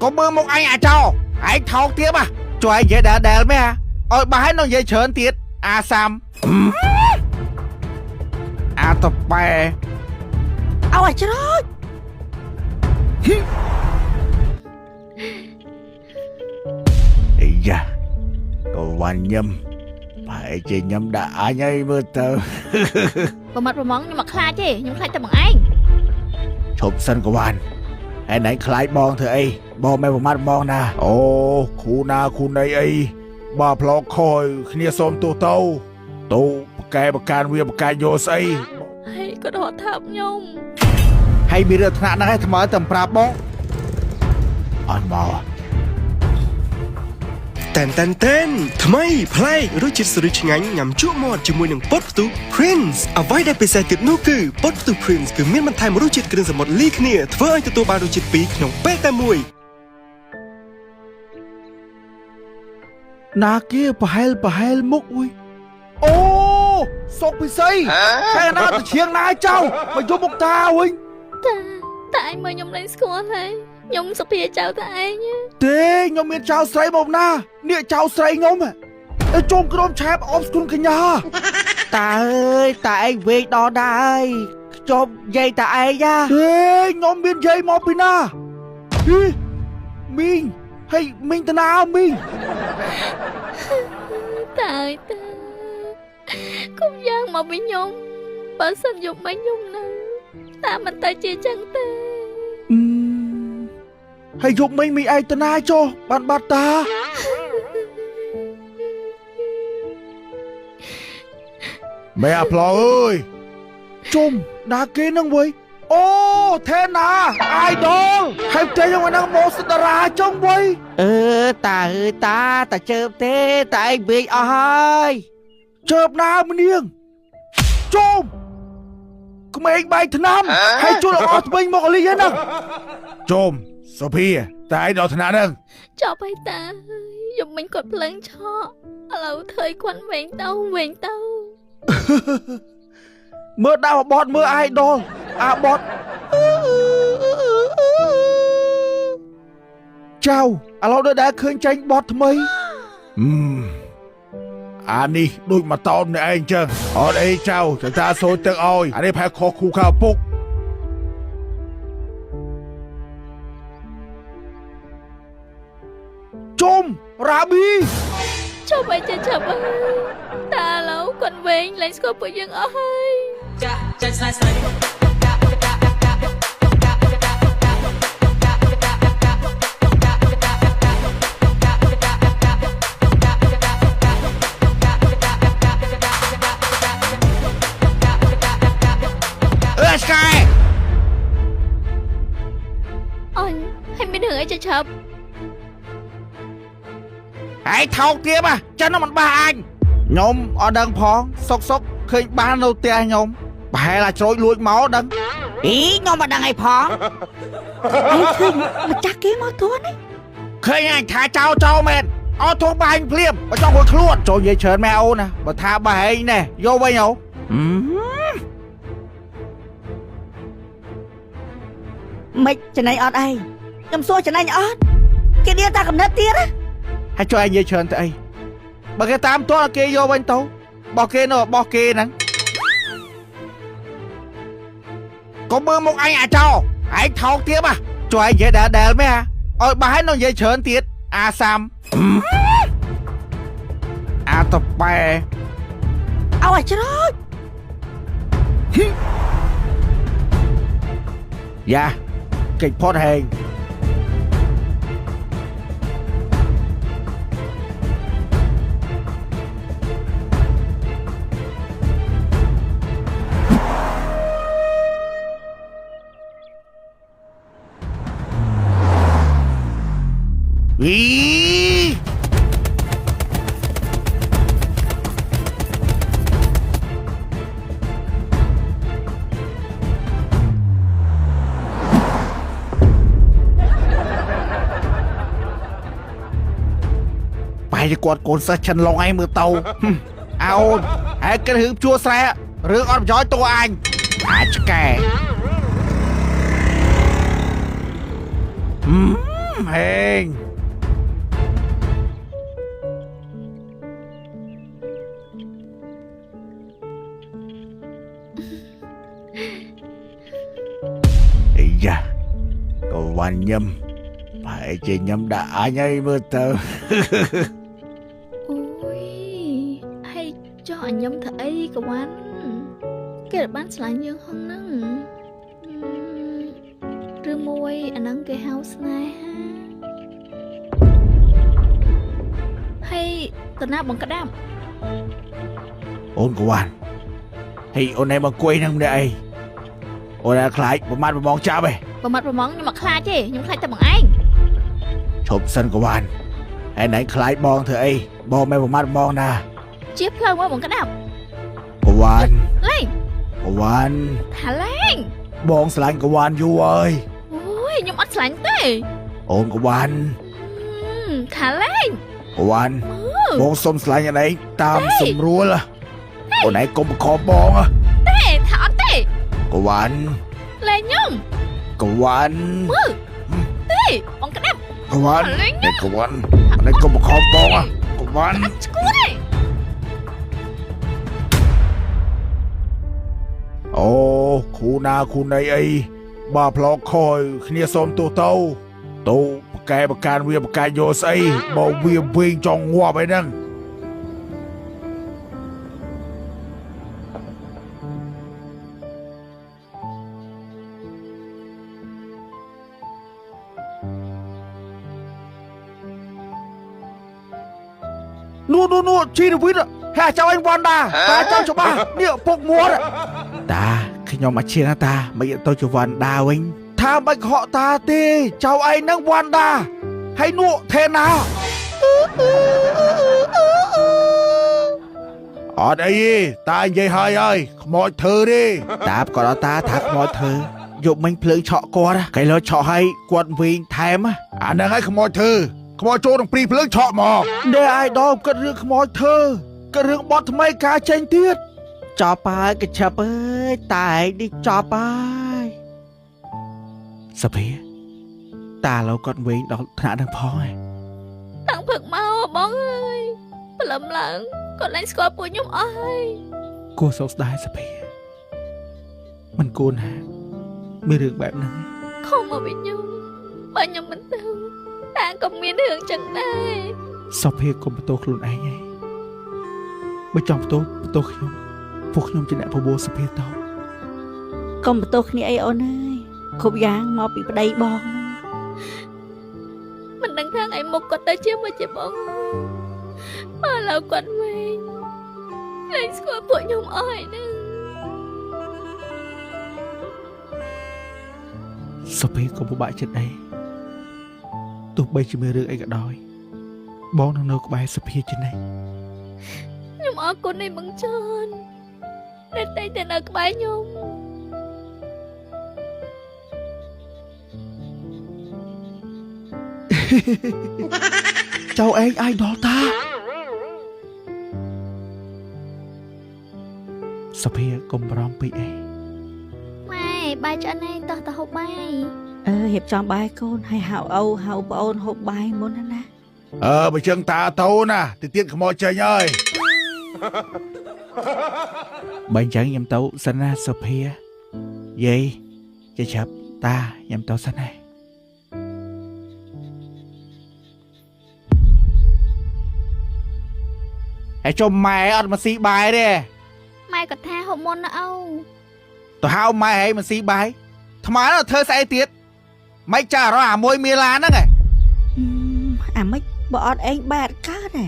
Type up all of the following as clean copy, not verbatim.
កុំមើលមុខអញអាចោឯងថោកទៀតហ่ะជួយឯងនិយាយដែលដែលមែនហ่ะឲ្យបាសឲ្យនឹងនិយាយច្រើនទៀតអាសាំអាតប៉ែ ឲ្យអាច្រូច អាយ៉ាកវ៉ាន់ញឹមប្រហែលជាញឹមដាក់អញហើយមើលទៅ ប្រមាត់ប្រមងខ្ញុំមកខ្លាចទេខ្ញុំខ្លាចតែបងឯង ឈប់សិនកវ៉ាន់ហើយណៃខ្លាចបងធ្វើអីបងមិនប្រមាថបងណាអូគ្រូណាគ្រូណីអីបើផ្លោកខយគ្នាសូមទោសទៅទៅបកែបកានវាបកាយកស្អី ហើយគាត់រត់ថាបខ្ញុំ ហើយមានរឿងថ្នាក់ហ្នឹងឯងថ្មើតែប្រាប់បងអត់មក តែនតែនតែនថ្មីប្លែករសជាតិស្រួយឆ្ងាញ់ញ៉ាំជក់មាត់ជាមួយនឹងពតផ្ទុះ Prince អ្វីដែលពិសេសទៀតនោះគឺពតផ្ទុះ Prince គឺមានបន្ថែមរសជាតិគ្រឿងសមុទ្រលីគ្នាធ្វើឲ្យទទួលបានរសជាតិពីរក្នុងពេលតែមួយ ណាគេប្រហែលប្រហែលមុខអុយអូសុកពិសីហើយណាទៅឈៀងណាចៅមកយកមុខតាវិញ តាតាឯងមើលខ្ញុំលែងស្គាល់ហើយខ្ញុំសុភាចៅតាឯង ទេខ្ញុំមានចៅស្រីមកណានេះចៅស្រីខ្ញុំហ៎ទៅជុំក្រុមឆែបអបស្គុនកញ្ញា តាអើយតាឯងវេកដល់ដែរខ្ញុំយាយតាឯងណា ទេខ្ញុំមានយាយមកពីណាហ៊ីមីងហើយមីងតាណាមីង តាអើយតាកុំយ៉ាងមកវិញខ្ញុំបើសិនយប់មិញខ្ញុំនៅតាមិនទៅជាចឹងទេ អឺហើយយប់មិញមីឯងតាណាចុះបានបាត់តា ម៉ែអាផ្លោអើយជុំណាគេនឹងវើយអូថេណាអាយដលហើយផ្ទះខ្ញុំហ្នឹងមកសិតតារាចុងវើយ អឺតាអើយតាតាជើបទេតាឯងវេកអស់ហើយ ជើបណាម្នាងជុំក្មេងបែកថ្នាំហើយជួលអស់ថ្មិញមកអលីហ្នឹងជុំសូភីតែឯងដល់ថ្នាក់ហ្នឹង ចប់ហើយតាយប់មិញគាត់ភ្លឹងឆក់ឥឡូវធ្វើឲ្យគាត់វែងទៅវែងទៅ មើលដាក់បតមើលអាយដលអាបតចៅឥឡូវដូចដែលឃើញចេញបតថ្មីអឺអានេះដូចមកតោននេះឯងចឹងអត់អីចៅចតាសូចទឹកឲ្យអានេះផែខុសគូខៅពុកជុំរ៉ាប៊ី ចប់ហើយចាចាប់ហើយតាឥឡូវគាត់វែងលែងស្គាល់ពួកយើងអស់ហើយ អឺឆ្កែ អញហើយមានរឿងអីចាឆាប់ ហើយថោកទៀតហ่ะចឹងមិនបាសអញខ្ញុំអត់ដឹងផងសុកសុកឃើញបាននៅផ្ទះខ្ញុំប្រហែលអាចច្រូចលួចមកដឹង អីខ្ញុំមិនដឹងអីផងឯងឃើញម្ចាស់គេមកទួនេះ ឃើញអញថាចោលចោលមែនអត់ធំបាញ់ភ្លាមបើចង់រួចខ្លួនចូលនិយាយច្រើនម៉ែអូនណាបើថាបាហែងណែយកវិញអូ មិនចំណេញអត់ឯងខ្ញុំសួរចំណេញអត់គេដៀលតាកំណត់ទៀតណា ហើយជួយឯងនិយាយច្រើនទៅអីបើគេតាមទាល់គេយកវិញទៅបោះគេនៅបោះគេហ្នឹងកុំមើលមុខអញអាចោឯងថោកទៀតហ่ะជួយឯងនិយាយដែលដែលមែនហ่ะឲ្យបាសឲ្យនឹងនិយាយច្រើនទៀតអាសាំអាតប៉ែ ឲ្យអាច្រូច យ៉ាកិច្ចផុតហែងវីបែរជាគាត់កូនសិស្សចិនឡុងឯងមើលទៅហឹមអើអូនហើយគិតរឿងជួស្រែរឿងអត់ប្រយោជន៍តួអញអាចឆ្កែហឹម ហេងអីយ៉ាកវ៉ាន់ញឹមប្រហែលជាញឹមដាក់អញហើយមើលទៅ អូយហើយចុះអញញឹមធ្វើអីកវ៉ាន់គេបានឆ្លាញ់យើងហងហ្នឹងឬមួយអាហ្នឹងគេហៅស្នេហាហើយតណាបងក្តាប់ អូនកវ៉ាន់ហើយអូនឯងមកអង្គុយហ្នឹងម្នាក់អីអូនឯងខ្លាចប្រមាថប្រមងចាប់ឯង ប្រមាថប្រមងខ្ញុំមកខ្លាចទេខ្ញុំខ្លាចតែបងឯង ឈប់សិនកវ៉ាន់ហើយណែខ្លាចបងធ្វើអីបងមិនប្រមាថប្រមងណា ជាផ្លូវមកបងក្តាប់ កវ៉ាន់ លេង កវ៉ាន់ ថាលេង បងស្រឡាញ់កវ៉ាន់យូរហើយ អូយខ្ញុំអត់ស្រឡាញ់ទេ អូនកវ៉ាន់ ថាលេង កវ៉ាន់បងសុំស្រឡាញ់អនឯងតាមសម្រួលអូនឯងកុំបង្ខំបង ទេថាអត់ទេ កវ៉ាន់ លេងខ្ញុំ កវ៉ាន់ មើលទេបងក្តាប់ កវ៉ាន់កវ៉ាន់អនឯងកុំបង្ខំបងកវ៉ាន់ ឈួតទេ អូគ្រូណាគ្រូណីអីបើផ្លោកខយគ្នាសុំទោសទៅទៅបកែបកានវាបកាយកស្អីបើវាវិញចង់ងាប់អីហ្នឹង នោះនោះនោះជីវិតហើយចៅអញវ៉ាន់ដាតាចៅច្បាស់នេះពុកមួត តាខ្ញុំអឈៀនណាតាមិនទៅជាវ៉ាន់ដាវិញ ថាមិនកុហកតាទេចៅឯងនឹងវ៉ាន់ដាហើយនោះថេណា អត់អីទេតានិយាយហើយហើយខ្មោចធ្វើទេតាក៏ដល់តាថាខ្មោចធ្វើយកមិញភ្លើងឆក់គាត់កៃលោឆក់ឲ្យគាត់វិញថែមអាហ្នឹងហើយខ្មោចធ្វើខ្មោចចូលក្នុងព្រីភ្លើងឆក់មក ដែលអាយដល់គិតរឿងខ្មោចធ្វើគិតរឿងបត់ថ្មីការចេញទៀត ចប់ហើយកញ្ឆឹបអើយតែឯងនេះចប់ហើយ សភាតាឡូវគាត់វិញដល់ថ្នាក់នឹងផងឯង តាំងផឹកមកបងអើយព្រលឹមឡើងគាត់លែងស្គាល់ពួកខ្ញុំអស់ហើយ គួរសោកស្ដាយសភាមិនគួរណាមានរឿងបែបហ្នឹង ខំមកវិញខ្ញុំបើខ្ញុំមិនទៅតាក៏មានរឿងចឹងដែរ សភាកុំបន្ទោសខ្លួនឯងឯងបើចង់បន្ទោសបន្ទោសខ្ញុំពួកខ្ញុំជាអ្នកបបួលសភាតោ កុំបន្ទោសគ្នាអីអូនអើយគ្រប់យ៉ាងមកពីប្តីបង មិនដឹងថាថ្ងៃមុខគាត់ទៅជាមួយជាបងបើឡូវគាត់វិញលែងស្គាល់ពួកខ្ញុំអស់ហើយនឹង សុភីកុំពិបាកចិត្តអីទោះបីជាមានរឿងអីក៏ដោយបងនឹងនៅក្បែរសុភាជានិច្ច ខ្ញុំអរគុណឯងបងចនដែលតែងតែនៅក្បែរខ្ញុំ ចៅឯងអាយដល់តា សុភាកុំបារម្ភពេកអី ម៉ែបាយឆ្អិនហើយតោះទៅហូបបាយ អឺរៀបចំបាយកូនហើយហៅឪហៅប្អូនហូបបាយមុនណាណា អើបើចឹងតាទៅណាទៅទៀតខ្មោចចេញហើយបើអញ្ចឹងខ្ញុំទៅសិនណាសុភាយាយចេះឆាប់តាខ្ញុំទៅសិនណាហើយចុះម៉ែអត់មកស៊ីបាយទេ ម៉ែគាត់ថាហូបមុនណាឪ ទៅហៅម៉ែឯងមកស៊ីបាយថ្មនៅធ្វើស្អីទៀតមិនចាស់រស់អាមួយមីឡានហ្នឹងឯង អាម៉េចបើអត់ឯងបែរកើតទេ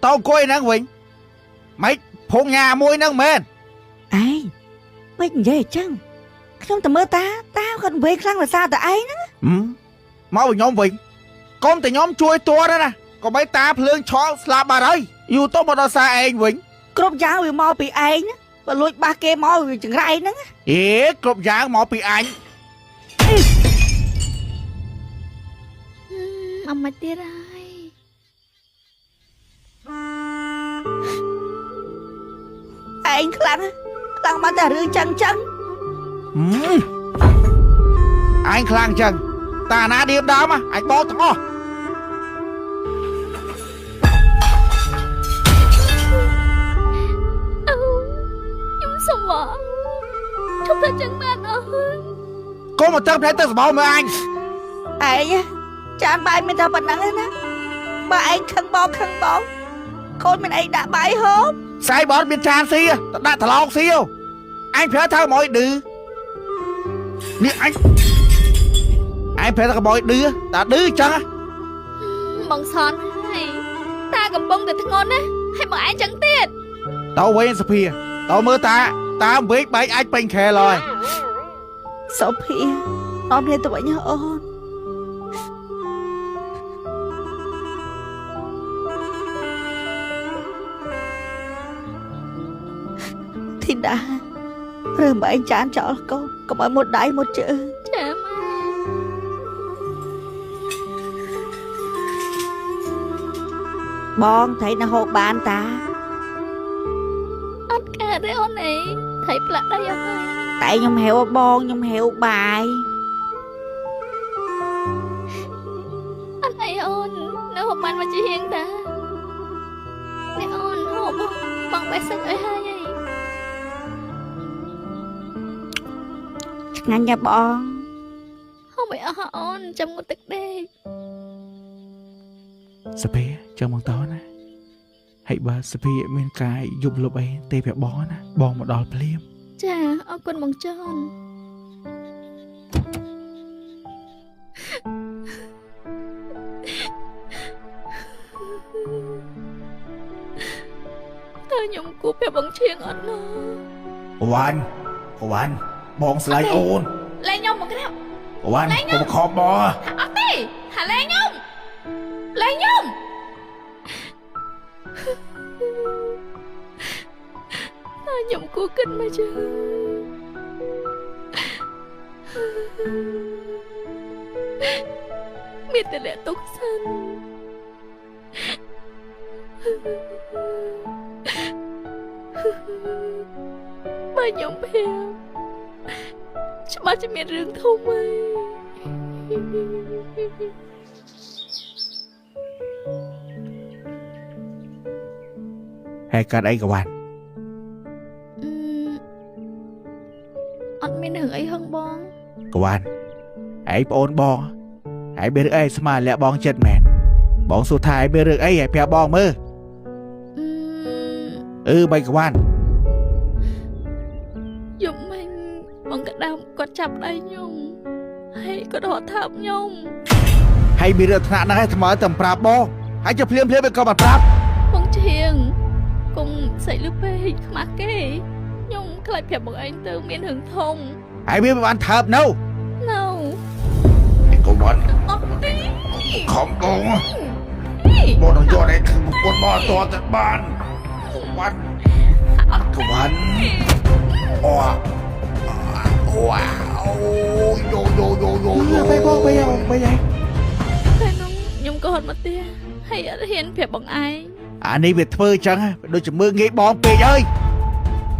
តអង្គុយហ្នឹងវិញមិនភងញ៉ាមួយហ្នឹងមែន ឯងមិននិយាយអញ្ចឹងខ្ញុំតែមើលតាតាគាត់វេខ្លាំងភាសាតែឯងហ្នឹង មកវិញខ្ញុំវិញកុំតែខ្ញុំជួយតួណាកុំឲ្យតាភ្លើងឆក់ស្លាប់បាត់ហើយយូរទៅមកដល់សារឯងវិញ គ្រប់យ៉ាងវាមកពីឯងបើលួចបាសគេមកវាចង្រៃហ្នឹង អេគ្រប់យ៉ាងមកពីអញ អមទៀតហើយ ឯងខ្លាំងខ្លាំងមកតែរឿងចឹងចឹង ហឹម ឯងខ្លាំងចឹងតាណាឌៀមដើមអញបោកទាំងអស់ អូខ្ញុំសុំបងឈប់ធ្វើចឹងបានអស់ កុំមកទៅផ្លែទឹកសបោមើលអញ ឯងចានបាយមានតែប៉ុណ្្នឹងឯណាបើឯងខឹងបងខឹងបងកូនមានអីដាក់បាយហូប ស្អែកបើអត់មានចានស៊ីទៅដាក់ត្រឡោកស៊ីអញប្រាប់ថាមកឲ្យឌឺនេះអញអញប្រាប់ថាកុំឲ្យឌឺតាឌឺចឹង បងសនហើយតាកំពុងតែធ្ងន់ណាហើយបងឯងចឹងទៀត តើវិញសុភាតើមើលតាតាមវេកបែកអាចពេញខែឡើយ សុភាអមនេះទៅវិញអូនធីតារើមកឯងចានចោលកូនកុំឲ្យមុតដៃមុតជើង ចាម៉ែ បងថៃនៅហូបបានតា អត់កើតទេអូនអីថៃផ្លាក់ដៃអស់ហើយ តែខ្ញុំហៅបងខ្ញុំហៅបាយ អត់អីអូននៅហូបបានមកជាហៀងតានេះអូនហូបបងបេះសាច់អុយហើយហី ឆ្ងាញ់ណាស់បង ហូបឲ្យអស់អូនចាំងូតទឹកដេក សុភាចឹងមកតណាហើយបើសុភាមានកាយយប់លុបអីទេប្រាប់បងណាបងមកដល់ភ្លាម ចាអរគុណបងចនតើខ្ញុំគួរប្រាប់បងឈៀងអត់ណោះ កវ៉ាន់កវ៉ាន់បងស្លាញ់អូន លែងខ្ញុំមកក្រាប កវ៉ាន់កុំខំបង អត់ទេថាលែងខ្ញុំលែងខ្ញុំតើខ្ញុំគួរគិតមកជឿមានតែលាក់ទុកសិនបើខ្ញុំប្រាប់ច្បាស់ជាមានរឿងធំហើយ ហើយកាត់អីកវ៉ាន់ អឺអត់មានរឿងអីហឹងបង កវ៉ាន់ឯងប្អូនបងឯងមានរឿងអីស្មានលាក់បងចិត្តមែនបងសួរថាឯងមានរឿងអីឲ្យប្រាប់បងមើល អឺ អឺបាយកវ៉ាន់ យប់មិញបងក្តាំគាត់ចាប់ដៃខ្ញុំហើយគាត់រត់ថើបខ្ញុំ ហើយមានរឿងថ្នាក់ហ្នឹងឯងថ្មើតែប្រាប់បងហើយจะភ្លាមភ្លាមវាក៏មិនប្រាប់ បងឈៀងគុំសែកលឺពេកខ្មាស់គេខ្ញុំខ្លាចប្រាប់បងឯងទៅមានរឿងធំ ហើយវាមិនបានថើបនៅ នៅ កវ៉ាន់ អត់ទេ ខំបងបងនឹងយកឯងធ្វើប្រពន្ធបងអត់តទៅបានកវ៉ាន់ អត់ កវ៉ាន់អូអូអូយូយូយូយូយូ ទៅបងទៅបងទៅឯង តែនោះខ្ញុំក៏ហត់មកផ្ទះហើយអត់ហ៊ានប្រាប់បងឯង អានេះវាធ្វើចឹងដូចជាមើងងាយបងពេកអើយ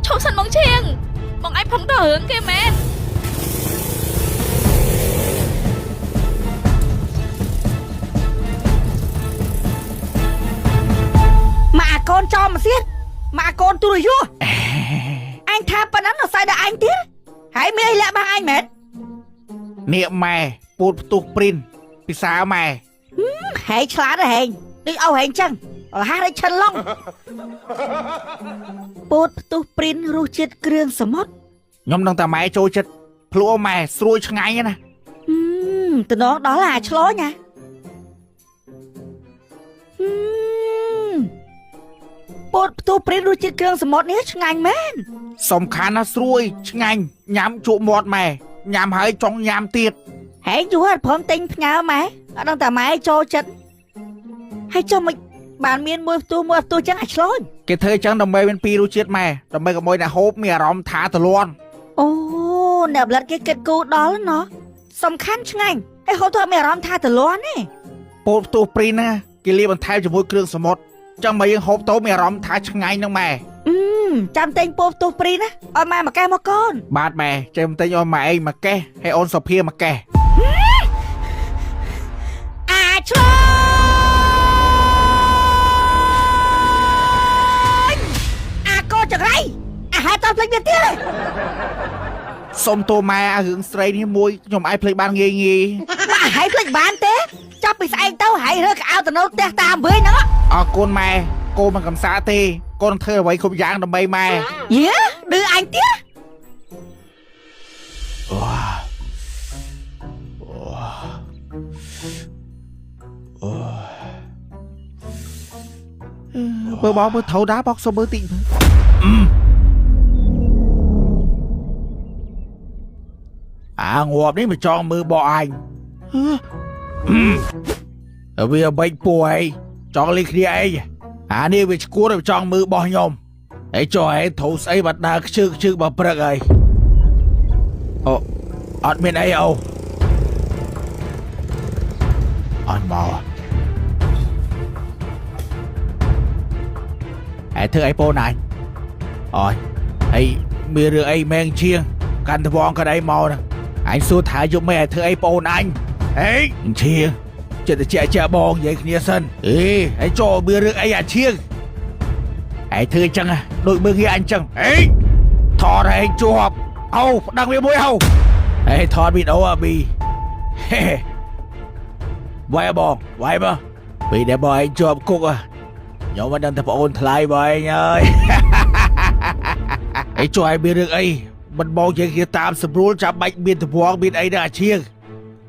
ឈប់សិនបងឈៀងបងឯងផឹងទៅរឿងគេមែន ម៉ាក់អាកូនចោលមកទៀតម៉ាក់អាកូនទូរយោអញថាប៉ុណ្ណឹងនៅស្អីដល់អញទៀតហើយមានអីលាក់បាំងអញមែន នេះម៉ែពូតផ្ទុះព្រីនពិសាម៉ែ ហែងឆ្លាតហែងដូចអោហែងចឹងរហ័សដូចឈិនឡុងពោតផ្ទុះព្រីនរសជាតិគ្រឿងសមុទ្រ ខ្ញុំនឹងតែម៉ែចូលចិត្តភ្លក់ម៉ែស្រួយឆ្ងាញ់ណា ហឹមតំណងដល់អាឆ្លោញណាហឹមពោតផ្ទុះព្រីនរសជាតិគ្រឿងសមុទ្រនេះឆ្ងាញ់មែន សំខាន់ណាស់ស្រួយឆ្ងាញ់ញ៉ាំជក់មាត់ម៉ែញ៉ាំហើយចង់ញ៉ាំទៀត ហែងយូរអត់ព្រមទិញផ្ញើម៉ែអត់ដឹងតែម៉ែចូលចិត្តហើយចុះមិនបានមានមួយផ្ទុះមួយផ្ទុះចឹងអាឆ្លោញ គេធ្វើចឹងដើម្បីមានពីររសជាតិម៉ែដើម្បីកុំឲ្យអ្នកហូបមានអារម្មណ៍ថាទលាន់ អូអ្នកផលិតគេគិតគូរដល់ណោះសំខាន់ឆ្ងាញ់ហើយហូបទៅអត់មានអារម្មណ៍ថាទលាន់ទេ ពោតផ្ទុះព្រីនណាគេលាបបន្ថែមជាមួយគ្រឿងសមុទ្រចឹងមកយើងហូបទៅមានអារម្មណ៍ថាឆ្ងាញ់ហ្នឹងម៉ែ អឺចាំទិញពោតផ្ទុះព្រីណាឲ្យម៉ែមកកែមកកូន បាទម៉ែចេះមិនទិញឲ្យម៉ែឯងមកកេះហើយអូនសុភាមកកេះ អាឆ្លាញ់អាកូនចង្រៃអាហារតភ្លេចមានទៀតទេ សុំទោសម៉ែអារឿងស្រីនេះមួយខ្ញុំអាចភ្លេចបានងាយងាយ មកអាហើយភ្លេចបានទេចាប់ពីស្អែកទៅហើយរើកៅទៅនៅផ្ទះតាមវិញហ្នឹង អរគុណម៉ែកូនមិនកំសាទេកូនធ្វើអ្វីគ្រប់យ៉ាងដើម្បីម៉ែ យេឌឺអញទៀត មើលបងមើលត្រូវដែរបងសុំមើលតិចមើល អាងាប់នេះមកចង់មើលបកអញហឺវាបិចពួយចង់លេងគ្នាអីអានេះវាឈួតវាចង់មើលបោះខ្ញុំហើយចុះឯងធូស្អីបាត់ដើរខ្ជឹកខ្ជឹកបើព្រឹកហើយអូអត់មានអីអូអត់មកឯធ្វើអីពោណាញ់អយហើយមានរឿងអីមែងជាង កាន់ត្វងក្តីមកហ្នឹងអញសួរថាយប់មិនឲ្យធ្វើអីប្អូនអញហេឈៀងចិត្តតែជាក់បងនិយាយគ្នាសិនអេហើយចូលមានរឿងអីអាឈៀងឯងធ្វើអញ្ចឹងហ៎ដូចមើលងាយអញអញ្ចឹងហេថតឲ្យឯងជាប់អូប្តឹងវាមួយហៅហេថតវីដេអូអាប៊ីហេវាយបងវាយមកពេលដែលបងឯងជាប់គុកហ៎ខ្ញុំមិនដឹងថាប្អូនថ្លៃបងឯងហើយ ឯងជួយឲ្យមានរឿងអីមិនបងយើងគេតាមស្រួលចាំបាច់មានទវងមានអីដល់អាឈៀង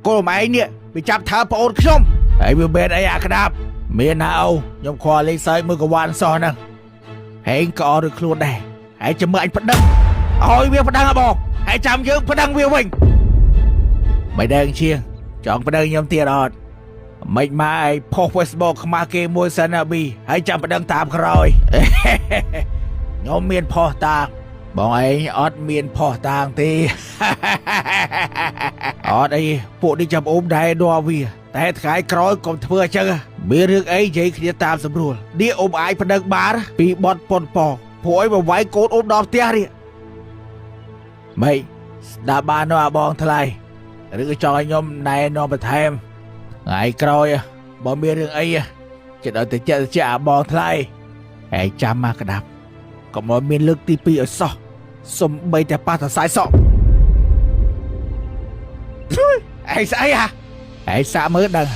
កូនម៉ែឯងនេះវាចាប់ថើប្អូនខ្ញុំហើយវាមែនអីអាក្តាប់មានណាអូខ្ញុំខលលេងសើចមើលកវ៉ាន់សោះហ្នឹងហែងក៏អត់ឬខ្លួនដែរហើយចាំមើលអញប្តឹងឲ្យវាប្តឹងហ៎បងហើយចាំយើងប្តឹងវាវិញមិនដឹងជាងចង់ប្តឹងខ្ញុំទៀតអត់មិនមកឯងផុស Facebook ខ្មាស់គេមួយសិនណាប៊ីហើយចាំប្តឹងតាមក្រោយ ខ្ញុំមានផុសតាងបងឯងអត់មានផុសតាងទេ អត់អីពួកនេះចាំអូមដែរដល់វា តែថ្ងៃក្រោយកុំធ្វើអញ្ចឹងមានរឿងអីនិយាយគ្នាតាមសម្រួលនេះអូមអាចប្តឹងបានពីបត់ប៉ុនប៉ព្រោះឲ្យមកវាយកូនអូមដល់ផ្ទះនេះម៉េចស្ដាប់បាននោះអាបងថ្លៃឬក៏ចង់ឲ្យខ្ញុំណែនាំបន្ថែមថ្ងៃក្រោយបើមានរឿងអីចិត្តឲ្យតែជាក់អាបងថ្លៃឯងចាំមកក្តាប់ កុំឲ្យមានលើកទី2ឲ្យសោះសំបីតែប៉ះតសៃសក់ឯងស្អីហ่ะឯងសាកមើលដឹង